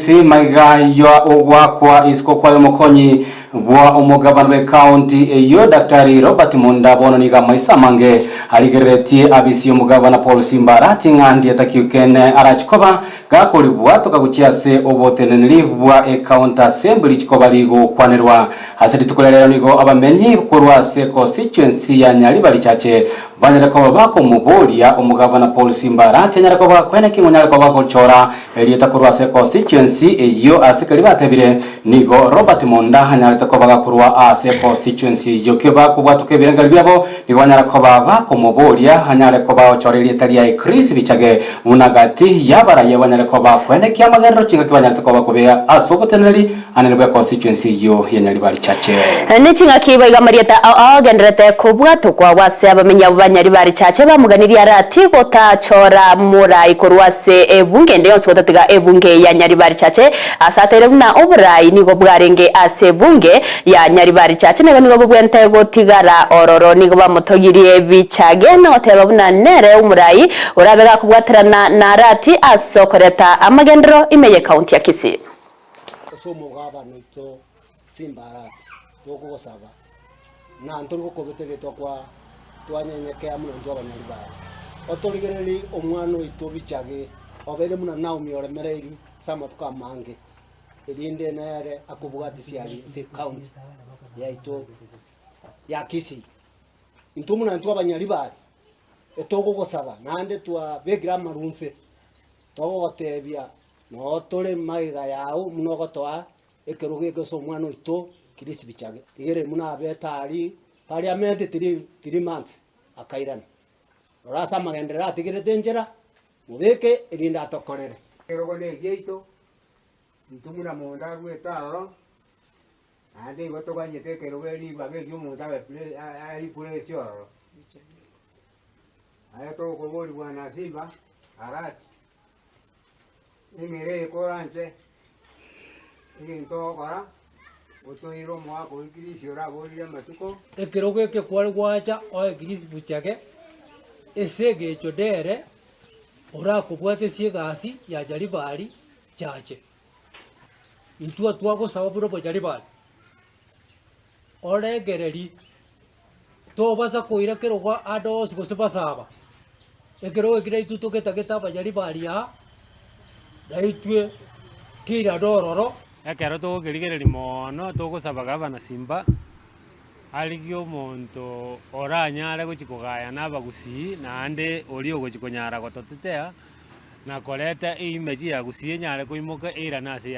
Kisii maiga ya ogwakwa isiko kwaye omokonyi bwa omogabana bw'ekaunti eyio Daktari Robert Monda bono nigo amaiso amange arigereretie abisi y'omogabana Paul Simba Arati ng'a ndieta kiukene arachi koba gakoribwatoka gochia ase oboteneneri bwa ekaunti assembly chikoba rigokwanerwa ase rituko ria rero nigo abamenyi korwa ase constituency ya Nyaribari Chache Banyare koba bakomoboria omogabana Paul Simba Arati anyare koba kwene ki ng'onyare koba gochora erieta korwa ase constituency eyio ase keria batebire nigo Robert Monda anyarete koba gakorwa ase constituency eyio ki bakobwatoka ebirengeri biabo nigo banyare koba bakomoboria anyare koba ochora erieta riaye Chris Bichage buna gati y'abaraiya banyare koba kwene ki amagerero chingaki banyarete koba kobea ase oboteneneri anene bwa constituency eyio ya Nyaribari Chache. Ne ching'aki boigo amarieta ao agendererete kobwatokwa gw'ase abamenyi abwo ba Nyaribari Chache bamoganirie Arati gotachora morai korwa ase ebunge ende yonsi gotatiga ebunge ya Nyaribari Chache ase ateire buna oborai nigo bwarenge ase ebunge ya Nyaribari Chache nigo nigo bobwente gotigara ororo nigo bamotogirie Bichage na goteba buna nere omorai orabe gakobwaterana na Arati ase okoreta amagenderero ime y'ecounty ya Kisii. Ase omogabane oito Simba Arati, tokogosaba, na ntori gokobeteretwa kwa twanyenyekea buna intwe abanyaribari. Otorigererie omwana oito Bichage, obeire buna Naomi oremereiri ase amatuko amange, erinde nere akobwatisia aria ase ecounty yaito ya Kisii. Intwe buna intwe abanyaribari, etogogosaba naende twabekire amarunse, togogotebia noo tore magega yao buna ogotoa ekerogo eke ase omwana oito Chris Bichage. Rigereria buna abete aria parliament 3 months akairana. Rora ase amagenderero atigerete enchera, mobeke erinde atokorere. Ekerogo na egiaito, intwe buna monto arwete aroro, naende igo toganyete ekerogo eribaga erio omonto abe areplace ororo. Aye tokoboria bwana Simba Arati, eng'era eye koranche, egento ogokora, otoire omogaka oyio Chris oraborire amatuko. Ekerogo eke kware gwacha oe Chris Bichage ase egecho dere orakobwatesie egasi ya Nyaribari Chache. Intwe twagosaba buna obonyaribari, oregereri tobasa koira kerogo ande onsi gose basaba, ekerogo ekio naintwe togetagete abanyaribari aa, naintwe keirane ororo. Ekero togokerigereria moono togosaba gavana Simba, arigie omonto oranyare gochia kogaya na abagusii naende oria ogochia konyara gototetea, na koreta eimage ya gusii enyare koimoka eirane ase.